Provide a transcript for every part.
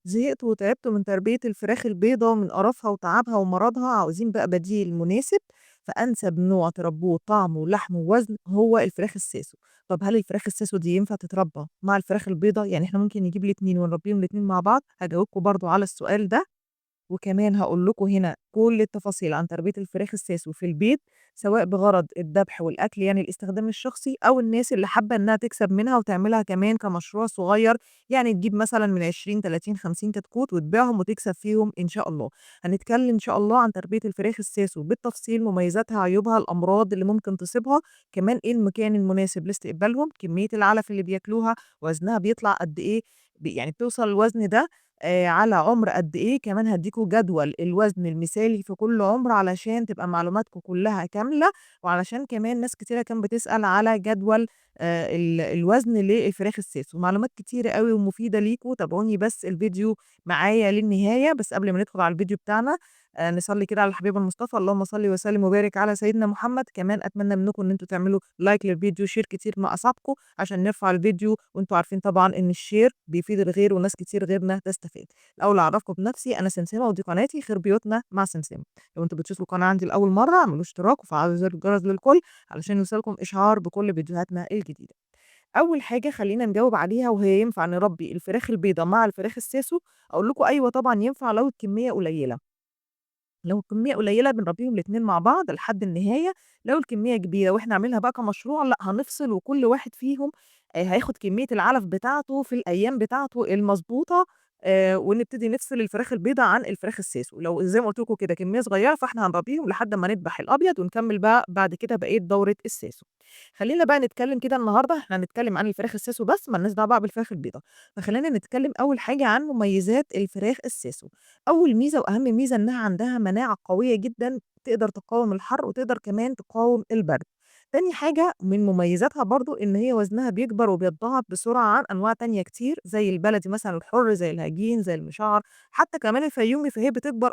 زهقتوا وتعبتوا من تربية الفراخ البيضا من قرفها وتعبها ومرضها، عاوزين بقى بديل مناسب، فأنسب نوع تربوه طعم ولحم ووزن هو الفراخ الساسو. طب هل الفراخ الساسو دي ينفع تتربى مع الفراخ البيضا؟ يعني إحنا ممكن نجيب الاتنين ونربيهم الاتنين مع بعض؟ هاجاوبكم برضه على السؤال ده، وكمان هاقول لكم هنا كل التفاصيل عن تربية الفراخ الساسو في البيت، سواء بغرض الذبح والأكل يعني الاستخدام الشخصي، أو الناس اللي حابة إنها تكسب منها وتعملها كمان كمشروع صغير، يعني تجيب مثلًا من 20، 30، 50 كتكوت وتبيعهم وتكسب فيهم إن شاء الله. هنتكلم إن شاء الله عن تربية الفراخ الساسو بالتفصيل، مميزاتها، عيوبها، الأمراض اللي ممكن تصيبها، كمان إيه المكان المناسب لاستقبالهم، كمية العلف اللي بياكلوها، وزنها بيطلع قد إيه، يعني بتوصل الوزن ده على عمر قد إيه. كمان هاديكم جدول الوزن المثالي في كل عمر علشان تبقى معلوماتكم كلها كاملة، وعلشان كمان ناس كتيرة كانت بتسأل على جدول الوزن للفراخ الساسو. معلومات كتيرة أوي ومفيدة ليكم، تابعوني بس الفيديو معايا للنهاية. بس قبل ما ندخل على الفيديو بتاعنا، نصلي كده على الحبيب المصطفى، اللهم صل وسلم وبارك على سيدنا محمد. كمان أتمنى منكم إن انتوا تعملوا like للفيديو، share كتير مع أصحابكم عشان نرفع الفيديو، وانتوا عارفين طبعا إن ال share بيفيد الغير وناس كتير غيرنا تستفيد. الأول أعرفكم بنفسي، أنا سمسمة ودي قناتي خير بيوتنا مع سمسمة. لو انتوا بتشوفوا القناة عندي لأول مرة اعملوا اشتراك وفعلوا زر الجرس للكل علشان يوصلكم إشعار بكل فيديوهاتنا الجديدة. أول حاجة خلينا نجاوب عليها وهي ينفع نربي الفراخ البيضة مع الفراخ الساسو؟ أقول لكم أيوة طبعا ينفع لو الكمية قليلة. لو الكمية قليلة بنربيهم الاتنين مع بعض لحد النهاية، لو الكمية كبيرة وإحنا عاملينها بقى كمشروع لأ هنفصل، وكل واحد فيهم هياخد كمية العلف بتاعته في الأيام بتاعته المظبوطة، ونبتدي نفصل الفراخ البيضة عن الفراخ الساسو. لو زي ما قلت لكم كده كمية صغيرة فإحنا هنربيهم لحد ما نذبح الأبيض ونكمل بقى بعد كده بقية دورة الساسو. خلينا بقى نتكلم كده النهارده، إحنا هنتكلم عن الفراخ الساسو بس، ما لناش دعوة بقى بالفراخ البيضة. فخلينا نتكلم أول حاجة عن مميزات الفراخ الساسو. أول ميزة وأهم ميزة إنها عندها مناعة قوية جداً، تقدر تقاوم الحر وتقدر كمان تقاوم البرد. تاني حاجة من مميزاتها برضو إن هي وزنها بيكبر وبيتضاعف بسرعة عن أنواع تانية كتير زي البلدي مثلاً الحر، زي الهجين، زي المشعر، حتى كمان الفيومي، فهي بتكبر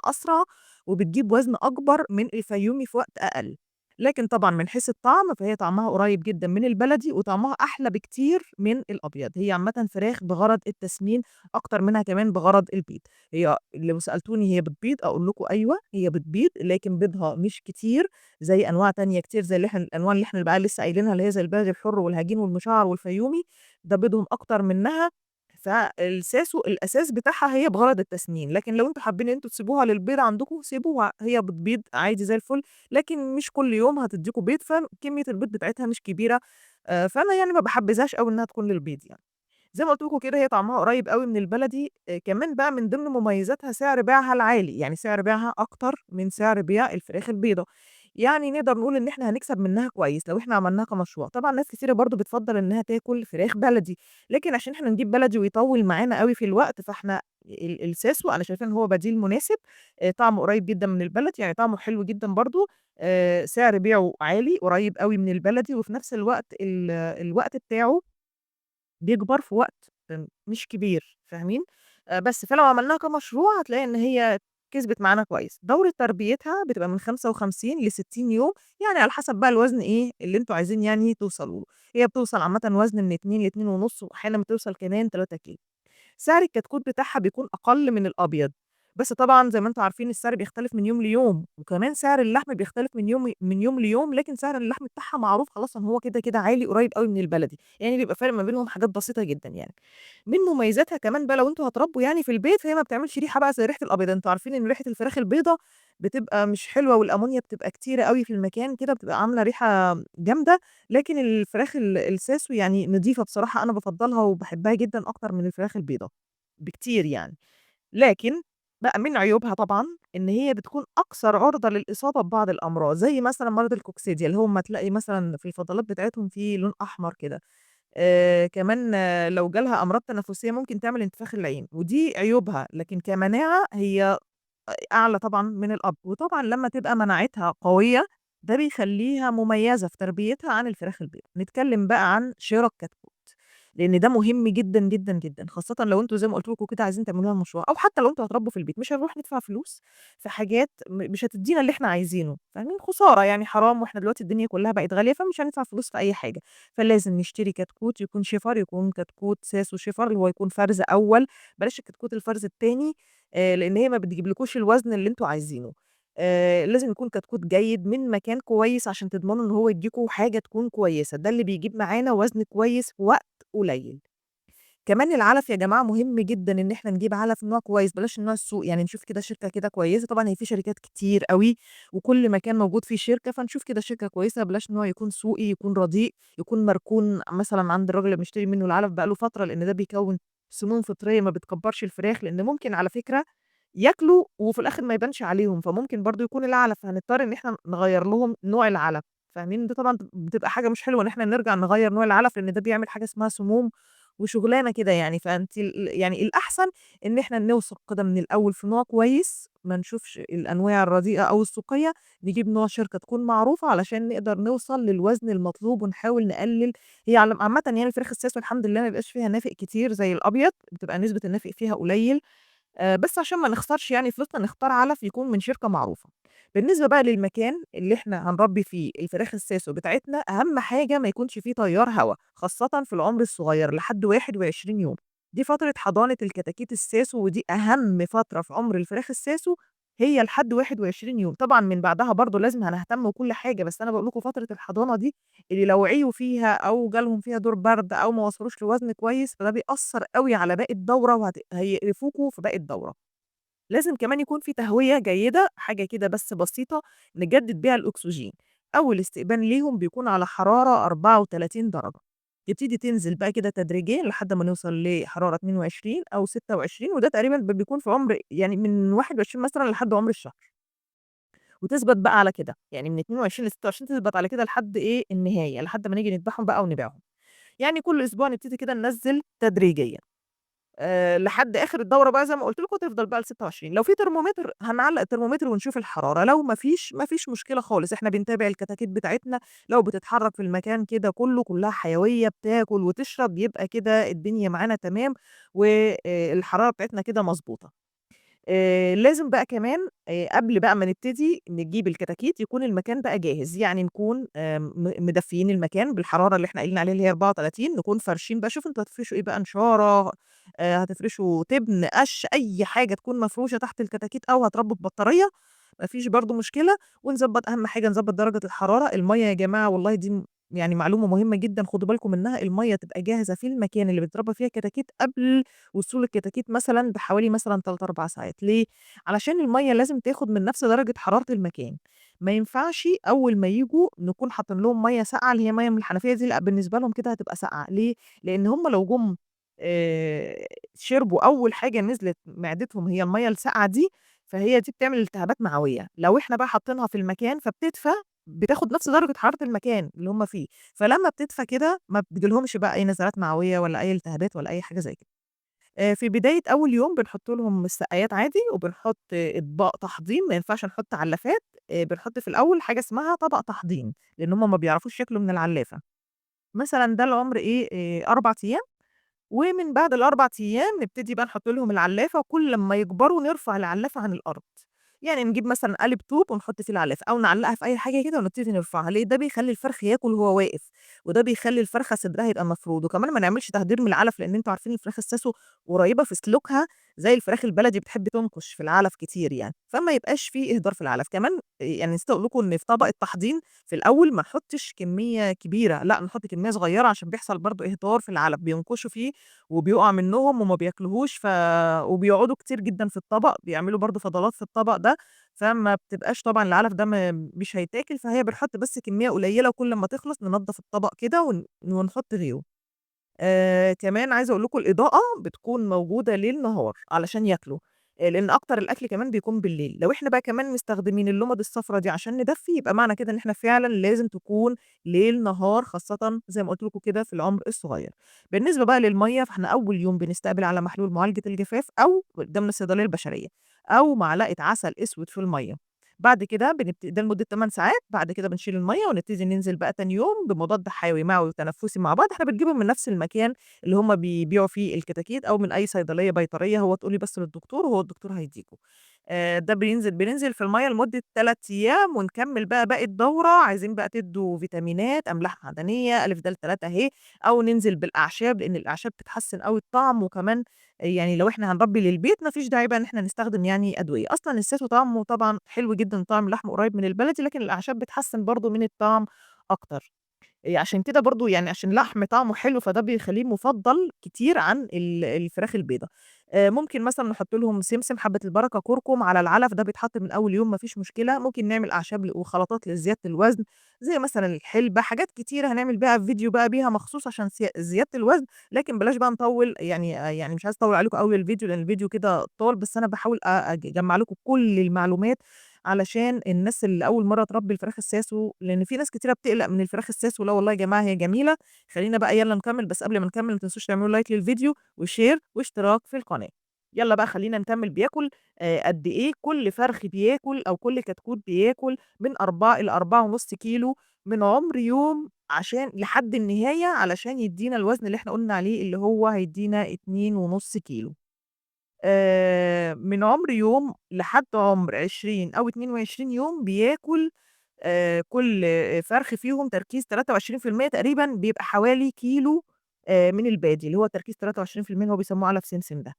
أسرع وبتجيب وزن أكبر من الفيومي في وقت أقل. لكن طبعاً من حيث الطعم فهي طعمها قريب جداً من البلدي وطعمها أحلى بكتير من الأبيض. هي عامة فراخ بغرض التسمين أكتر منها كمان بغرض البيض. هي لو سألتوني هي بتبيض أقول لكم أيوة هي بتبيض، لكن بيضها مش كتير زي أنواع تانية كتير، زي الأنواع اللي إحنا بقى لسه قايلينها اللي هي زي البلدي الحر والهجين والمشعر والفيومي، ده بيضهم أكتر منها. فالساسو الأساس بتاعها هي بغرض التسمين، لكن لو انتوا حابين ان انتوا تسيبوها للبيض عندكم سيبوها، هي بتبيض عادي زي الفل، لكن مش كل يوم هتديكوا بيض، فكمية البيض بتاعتها مش كبيرة، فأنا ما بحبذهاش قوي إنها تكون للبيض. زي ما قلت لكم كده هي طعمها قريب قوي من البلدي. كمان بقى من ضمن مميزاتها سعر بيعها العالي، يعني سعر بيعها أكتر من سعر بيع الفراخ البيضة، يعني نقدر نقول إن إحنا هنكسب منها كويس لو إحنا عملناها كمشروع. طبعاً ناس كتيرة برضو بتفضل إنها تاكل فراخ بلدي، لكن عشان إحنا نجيب بلدي ويطول معانا قوي في الوقت، فإحنا الساسو أنا شايفة إن هو بديل مناسب، طعمه قريب جداً من البلدي، يعني طعمه حلو جداً برضو، سعر بيعه عالي قريب قوي من البلدي، وفي نفس الوقت الوقت بتاعه بيكبر في وقت مش كبير، فاهمين؟ بس فلو عملناها كمشروع هتلاقي إن هي كسبت معانا كويس. دورة تربيتها بتبقى من خمسة وخمسين لستين يوم، يعني على حسب بقى الوزن إيه اللي انتوا عايزين توصلوا له. هي بتوصل عامة وزن من اتنين لاتنين ونص، وأحيانا بتوصل كمان 3 كيلو. سعر الكتكوت بتاعها بيكون أقل من الأبيض، بس طبعا زي ما انتوا عارفين السعر بيختلف من يوم ليوم، وكمان سعر اللحم بيختلف من يوم ليوم، لكن سعر اللحم بتاعها معروف خلاص ان هو كده كده عالي قريب قوي من البلدي، يعني بيبقى فارق ما بينهم حاجات بسيطة جدا. من مميزاتها كمان بقى لو انتوا هتربوا في البيت، فهي ما بتعملش ريحة بقى زي ريحة الأبيض. انتوا عارفين ان ريحة الفراخ البيضة بتبقى مش حلوة، والأمونيا بتبقى كتيرة قوي في المكان كده، بتبقى عاملة ريحة جامدة، لكن الفراخ الساسو نظيفة بصراحة، أنا بفضلها وبحبها جدا أكتر من الفراخ البيضة بكتير. لكن بقى من عيوبها طبعاً إن هي بتكون أكثر عرضة للإصابة ببعض الأمراض، زي مثلاً مرض الكوكسيديا اللي هو أما تلاقي مثلاً في الفضلات بتاعتهم في لون أحمر كده. كمان لو جالها أمراض تنفسية ممكن تعمل انتفاخ العين، ودي عيوبها. لكن كمناعة هي أعلى طبعاً من الأب، وطبعاً لما تبقى مناعتها قوية ده بيخليها مميزة في تربيتها عن الفراخ البيضاء. نتكلم بقى عن شراء الكتكوت. لإن ده مهم جدًا، جدًا، جدًا، خاصةً لو أنتم زي ما قُلت لكم كده عايزين تعملوها مشروع، أو حتى لو أنتم هتربوا في البيت، مش هنروح ندفع فلوس في حاجات مش هتدّينا اللي إحنا عايزينه، فاهمين؟ خسارة يعني حرام، وإحنا دلوقتي الدنيا كلّها بقت غالية، فمش هندفع فلوس في أي حاجة، فلازم نشتري كتكوت يكون شيفر، يكون كتكوت ساسو شيفر اللي هو يكون فرز أول، بلاش الكتكوت الفرز التاني، لإن هي ما بتجيبلكوش الوزن اللي أنتم عايزينه. لازم يكون كتكوت جيد من مكان كويس عشان تضمنوا إن هو يدّيكم حاجة تكون كويسة، ده اللي بيجيب معانا وزن كويس في وقت قليل. كمان العلف يا جماعة مهم جدًا إن إحنا نجيب علف نوع كويس، بلاش النوع السوقي، يعني نشوف كده شركة كده كويسة، طبعًا هي في شركات كتير أوي وكل مكان موجود فيه شركة، فنشوف كده شركة كويسة، بلاش نوع يكون سوقي، يكون رديء، يكون مركون مثلًا عند الراجل اللي بنشتري منه العلف بقى له فترة، لإن ده بيكوّن سموم فطرية ما بتكبّرش الفراخ، لإن ممكن على فكرة ياكلوا وفي الآخر ما يبانش عليهم، فممكن برضه يكون العلف، فهنضطر إن إحنا نغيّر لهم نوع العلف، فاهمين؟ ده طبعًا بتبقى حاجة مش حلوة إن إحنا نرجع نغيّر نوع العلف، لإن ده بيعمل حاجة اسمها سموم وشغلانة كده يعني، فأنتِ يعني الأحسن إن إحنا نوثق كده من الأول في نوع كويس، ما نشوفش الأنواع الرديئة أو السوقية، نجيب نوع شركة تكون معروفة علشان نقدر نوصل للوزن المطلوب ونحاول نقلل. هي عامةً يعني الفراخ الساسو الحمد لله ما بيبقاش فيها نافق كتير زي الأبيض، بتبقى نسبة النافق فيها قليل، بس عشان ما نخسرش يعني فلوسنا نختار علف يكون من شركة معروفة. بالنسبة بقى للمكان اللي إحنا هنربي فيه الفراخ الساسو بتاعتنا، أهم حاجة ما يكونش فيه تيار هوا، خاصةً في العمر الصغير لحد 21 يوم، دي فترة حضانة الكتاكيت الساسو، ودي أهم فترة في عمر الفراخ الساسو، هي لحد 21 يوم. طبعًا من بعدها برضه لازم هنهتم وكل حاجة، بس أنا باقول لكم فترة الحضانة دي اللي لو عيوا فيها أو جالهم فيها دور برد أو ما وصلوش لوزن كويس، فده بيأثّر أوي على باقي الدورة هيقرفوكوا في باقي الدورة. لازم كمان يكون في تهوية جيدة، حاجة كده بس بسيطة نجدد بيها الأكسجين. أول استقبال ليهم بيكون على حرارة 34 درجة، تبتدي تنزل بقى كده تدريجيًا لحد ما نوصل لحرارة 22 أو 26، وده تقريبًا بيكون في عمر يعني من 21 مثلًا لحد عمر الشهر. وتثبت بقى على كده، يعني من 22 ل26 تثبت على كده لحد إيه النهاية، لحد ما نيجي نذبحهم بقى ونبيعهم. يعني كل أسبوع نبتدي كده ننزل تدريجيًا. لحد آخر الدورة بقى زي ما قُلت لكم تفضل بقى ل26. لو في ترمومتر هنعلّق الترمومتر ونشوف الحرارة، لو ما فيش، ما فيش مشكلة خالص، إحنا بنتابع الكتاكيت بتاعتنا، لو بتتحرك في المكان كده كله، كلها حيوية بتاكل وتشرب، يبقى كده الدنيا معانا تمام، و الحرارة بتاعتنا كده مضبوطة. لازم بقى كمان قبل بقى ما نبتدي نجيب الكتاكيت يكون المكان بقى جاهز، يعني نكون مدفيين المكان بالحرارة اللي إحنا قايلين عليها اللي هي 34، نكون فارشين بقى، شوفوا أنتم هتفرشوا إيه بقى، نشارة، هتفرشوا تبن، قش، أي حاجة تكون مفروشة تحت الكتاكيت أو هتربوا ببطارية، ما فيش برضه مشكلة، ونضبط أهم حاجة نضبط درجة الحرارة. المَيّة يا جماعة والله دي يعني معلومة مهمة جدًا خدوا بالكم منها، المَيّة تبقى جاهزة في المكان اللي بتربى فيها الكتاكيت قبل وصول الكتاكيت مثلًا بحوالي مثلًا 3، 4 ساعات، ليه؟ علشان المَيّة لازم تاخد من نفس درجة حرارة المكان، ما ينفعش أول ما ييجوا نكون حاطين لهم مَيّة ساقعة اللي هي مَيّة من الحنفية دي، لأ بالنسبة لهم كده هتبقى ساقعة، ليه؟ لإن هم لو جُم شربوا أول حاجة نزلت معدتهم هي المَيّة الساقعة دي، فهي دي بتعمل التهابات معوية، لو إحنا بقى حاطينها في المكان فبتدفى، بتاخد نفس درجة حرارة المكان اللي هم فيه، فلما بتدفى كده ما بتجيلهمش بقى أي نزلات معوية ولا أي التهابات ولا أي حاجة زي كده. في بداية أول يوم بنحط لهم السقايات عادي، وبنحط أطباق تحضين، ما ينفعش نحط علافات، بنحط في الأول حاجة اسمها طبق تحضين، لإن هم ما بيعرفوش ياكلوا من العلافة. مثلًا ده العمر إيه، 4 أيام، ومن بعد ال4 أيام نبتدي بقى نحط لهم العلافة، وكل لمّا يكبروا نرفع العلافة عن الأرض. يعني نجيب مثلًا قالب طوب ونحط فيه العلافة، أو نعلقها في أي حاجة كده ونبتدي نرفعها، ليه؟ ده بيخلّي الفرخ ياكل وهو واقف، وده بيخلّي الفرخة صدرها يبقى مفرود، وكمان ما نعملش تهدير من العلف، لإن أنتم عارفين الفراخ الساسو قريبة في سلوكها زي الفراخ البلدي بتحب تنكش في العلف كتير يعني، فما يبقاش في إهدار في العلف. كمان يعني نسيت أقول لكم إن في طبق التحضين في الأول ما نحطش كمية كبيرة، لأ نحط كمية صغيرة عشان بيحصل برضه إهدار في العلف، بينكشوا فيه وبيقع منهم وما بياكلوهوش، وبيقعدوا كتير جدًا في الطبق، بيعملوا برضه فضلات في الطبق ده، فما بتبقاش طبعًا العلف ده مش هيتاكل، فهي بنحط بس كمية قليلة، وكل أمّا تخلص ننضف الطبق كده ونحط غيره. كمان عايزة أقول لكم الإضاءة بتكون موجودة ليل نهار علشان ياكلوا، لإن أكتر الأكل كمان بيكون بالليل. لو إحنا بقى كمان مستخدمين اللمض الصفرا دي عشان ندفي، يبقى معنى كده إن إحنا فعلًا لازم تكون ليل نهار، خاصةً زي ما قُلت لكم كده في العمر الصغير. بالنسبة بقى للمَيّة، فإحنا أول يوم بنستقبل على محلول معالجة الجفاف أو ده من الصيدلية البشرية، أو معلقة عسل أسود في المَيّة. بعد كده ده لمدة 8 ساعات، بعد كده بنشيل المَيّة ونبتدي ننزل بقى تاني يوم بمضاد حيوي معوي وتنفسي مع بعض، إحنا بنجيبهم من نفس المكان اللي هم بيبيعوا فيه الكتاكيت أو من أي صيدلية بيطرية، هو تقولي بس للدكتور وهو الدكتور هيديكوا. ده بننزل في المَيّة لمدة 3 أيام ونكمل بقى باقي الدورة، عايزين بقى تدّوا فيتامينات، أملاح معدنية، أ د 3 أهي، أو ننزل بالأعشاب لإن الأعشاب بتحسّن أوي الطعم، وكمان يعني لو إحنا هنربي للبيت ما فيش داعي بقى إن إحنا نستخدم يعني أدوية، أصلًا الساسو طعمه طبعًا حلو جدًا، طعم لحمه قريب من البلدي، لكن الأعشاب بتحسّن برضه من الطعم أكتر. عشان كده برضه يعني عشان لحم طعمه حلو، فده بيخلّيه مُفضّل كتير عن الفراخ البيضا. ممكن مثلًا نحط لهم سمسم، حبة البركة، كركم على العلف، ده بيتحط من أول يوم ما فيش مشكلة. ممكن نعمل أعشاب وخلطات لزيادة الوزن، زي مثلًا الحلبة، حاجات كتيرة هنعمل بقى فيديو بقى بيها مخصوص عشان زيادة الوزن، لكن بلاش بقى نطوّل يعني مش عايزة أطوّل عليكم أوي الفيديو لإن الفيديو كده طال، بس أنا باحاول أجمّع لكم كل المعلومات علشان الناس اللي أول مرّة تربي الفراخ الساسو، لإن في ناس كتيرة بتقلق من الفراخ الساسو، لا والله يا جماعة هي جميلة. خلّينا بقى يالّا نكمّل، بس قبل ما نكمّل ما تنسوش تعملوا like للفيديو وshare واشتراك في القناة. يالّا بقى خلّينا نكمّل. بياكل قد إيه؟ كل فرخ بياكل أو كل كتكوت بياكل من 4 إلى 4.5 كيلو من عمر يوم عشان لحد النهاية، علشان يدّينا الوزن اللي إحنا قُلنا عليه اللي هو هيدّينا 2.5 كيلو. من عمر يوم لحد عمر 20 أو 22 يوم بياكل كل فرخ فيهم تركيز 23% تقريبًا، بيبقى حوالي كيلو من البادي، اللي هو تركيز 23% اللي هو بيسموه علف سمسم ده.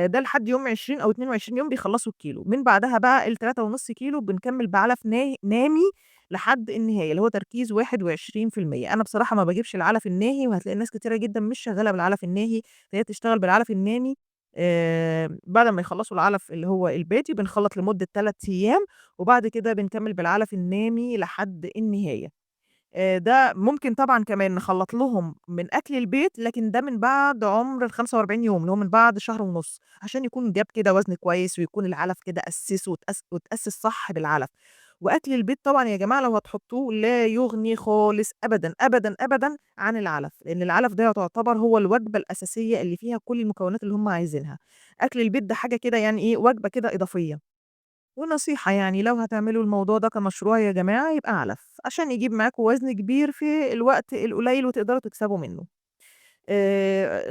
ده لحد يوم 20 أو 22 يوم بيخلّصوا الكيلو، من بعدها بقى ال3.5 كيلو بنكمّل بعلف نامي لحد النهاية، اللي هو تركيز 21%. أنا بصراحة ما باجيبش العلف الناهي، وهتلاقي ناس كتيرة جدًا مش شغالة بالعلف الناهي، فهي بتشتغل بالعلف النامي. بعد ما يخلّصوا العلف اللي هو البادي بنخلّط لمدة 3 أيام، وبعد كده بنكمّل بالعلف النامي لحد النهاية. ده ممكن طبعًا كمان نخلّط لهم من أكل البيت، لكن ده من بعد عُمر ال45 يوم، اللي هو من بعد شهر ونُص، عشان يكون جاب كده وزن كويس ويكون العلف كده أسّسه واتأسس صح بالعلف. وأكل البيت طبعًا يا جماعة لو هتحطّوه لا يُغني خالص أبدًا، أبدًا، أبدًا عن العلف، لإن العلف ده يعتبر هو الوجبة الأساسية اللي فيها كل المكونات اللي هم عايزينها. أكل البيت ده حاجة كده يعني إيه، وجبة كده إضافية. ونصيحة يعني لو هتعملوا الموضوع ده كمشروع يا جماعة يبقى علف، عشان يجيب معاكم وزن كبير في الوقت القليل وتقدروا تكسبوا منه.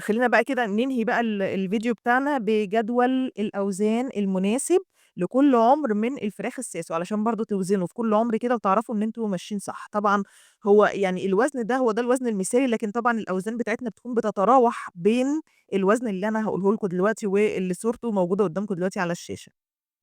خلّينا بقى كده ننهي بقى الفيديو بتاعنا بجدول الأوزان المناسب لكل عُمر من الفراخ الساسو، علشان برضه توزنوا في كل عُمر كده وتعرفوا إن أنتم ماشيين صح. طبعًا هو يعني الوزن ده هو ده الوزن المثالي، لكن طبعًا الأوزان بتاعتنا بتكون بتتراوح بين الوزن اللي أنا هاقوله لكم دلوقتي واللي صورته موجودة قدامكم دلوقتي على الشاشة.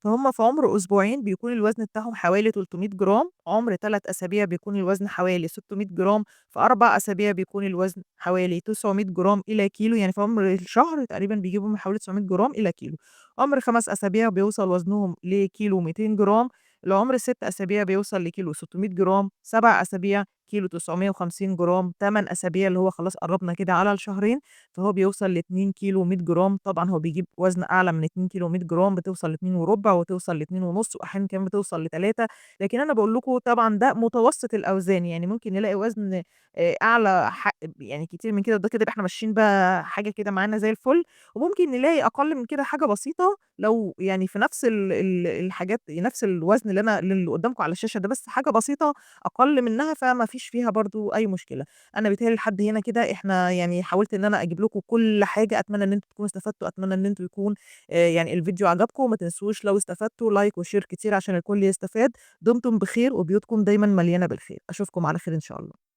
فهُم في عُمر أسبوعين بيكون الوزن بتاعهم حوالي 300 جرام، عُمر 3 أسابيع بيكون الوزن حوالي 600 جرام، في 4 أسابيع بيكون الوزن حوالي 900 جرام إلى كيلو، يعني في عُمر الشهر تقريبًا بيجيبوا من حوالي 900 جرام إلى كيلو. عُمر 5 أسابيع بيوصل وزنهم لكيلو و200 جرام، لعُمر 6 أسابيع بيوصل لكيلو و600 جرام، 7 أسابيع كيلو 950 جرام، 8 أسابيع اللي هو خلاص قرّبنا كده على الشهرين، فهو بيوصل ل2 كيلو و100 جرام. طبعًا هو بيجيب وزن أعلى من 2 كيلو و100 جرام، بتوصل لاتنين وربع وتوصل لاتنين ونص وأحيانًا كمان بتوصل ل3، لكن أنا باقول لكم طبعًا ده متوسط الأوزان، يعني ممكن نلاقي وزن أعلى يعني كتير من كده، وده كده يبقى إحنا ماشيين بقى حاجة كده معانا زي الفل، وممكن نلاقي أقل من كده حاجة بسيطة لو يعني في نفس ال ال الحاجات، نفس الوزن اللي قدامكم على الشاشة ده، بس حاجة بسيطة أقل منها، فما فيش فيها برضه أي مشكلة. أنا بيتهيأ لي لحد هنا كده إحنا يعني حاولت إن أنا أجيب لكم كل حاجة، أتمنى إن أنتم تكونوا استفدتوا، أتمنى إن أنتم يكون يعني الفيديو عجبكم. ما تنسوش لو استفدتوا like وshare كتير عشان الكل يستفاد. دمتم بخير وبيوتكم دايمًا مليانة بالخير. أشوفكم على خير إن شاء الله.